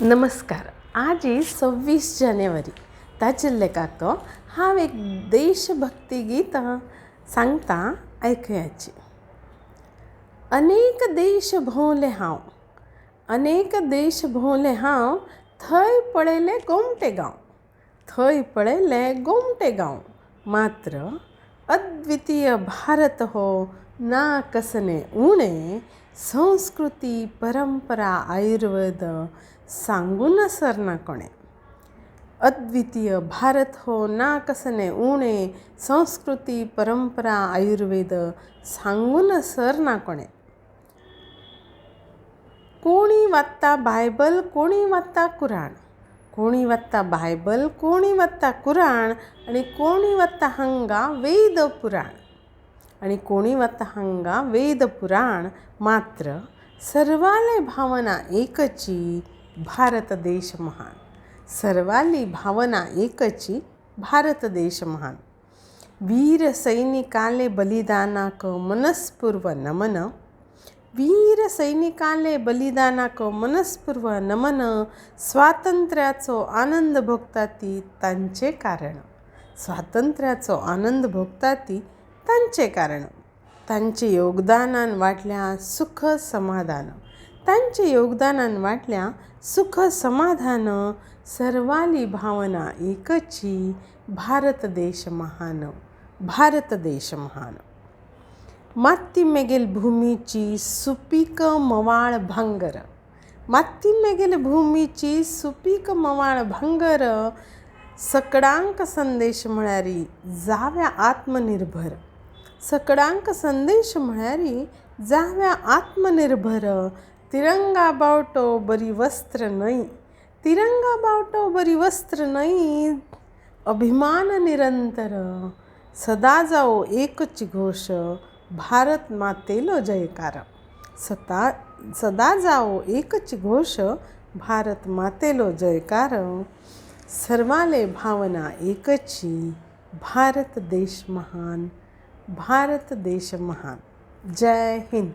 नमस्कार. आज 26 जानेवारी. ताचेर लेखाक हांव एक देशभक्ती गीत सांगता आयकयाची. अनेक देश भोंवले हांव, अनेक देश भोंवले हांव, थंय पळयले गोमटे गांव, थंय पळयले गोमटे गांव, मात्र अद्वितीय भारत हो ना कसने उणें, संस्कृती परंपरा आयुर्वेद सांगून सरना कोणें. अद्वितीय भारत हो ना कसने उणें, संस्कृती परंपरा आयुर्वेद सांगून सरना कोणें. कोणी वाचता बायबल, कोणी वाचता कुराण, कोणी वाचता बायबल, कोणी वाचता कुराण, आनी कोणी वाचता हांगा वेद पुराण, आनी कोणी वाचता हांगा वेद पुराण, मात्र सर्वाले भावना एकची भारत देश महान, सर्वाली भावना एकची भारत देश महान. वीर सैनिकाले बलिदानाक मनस्पूर्व नमन, वीर सैनिकाले बलिदानाक मनस्पूर्व नमन, स्वातंत्र्याचो आनंद भोगता ती तांचे कारण, स्वातंत्र्याचो आनंद भोगता ती तांचे कारण. तांचे योगदानान वाडल्या सुख समाधान, तांचे योगदानान वाडल्या सुख समाधान, सर्वाली भावना एकची भारत देश महान, भारत देश महान. माती मेगेल भूमीची सुपीक मवाळ भांगर, माती मेगेल भूमीची सुपीक मवाळ भांगर, सकडांक संदेश म्हळ्यार जाव्या आत्मनिर्भर, सकडांक संदेश म्हळ्यार जाव्या आत्मनिर्भर, तिरंगा बावटो बरी वस्त्र न्हय, तिरंगा बावटो बरी वस्त्र न्हय, अभिमान निरंतर, सदा जावो एकच घोश भारत मातेलो जयकार, सदा जावो एकच घोश भारत मातेलो जयकार, सर्वाले भावना एकची भारत देश महान, भारत देश महान. जय हिंद.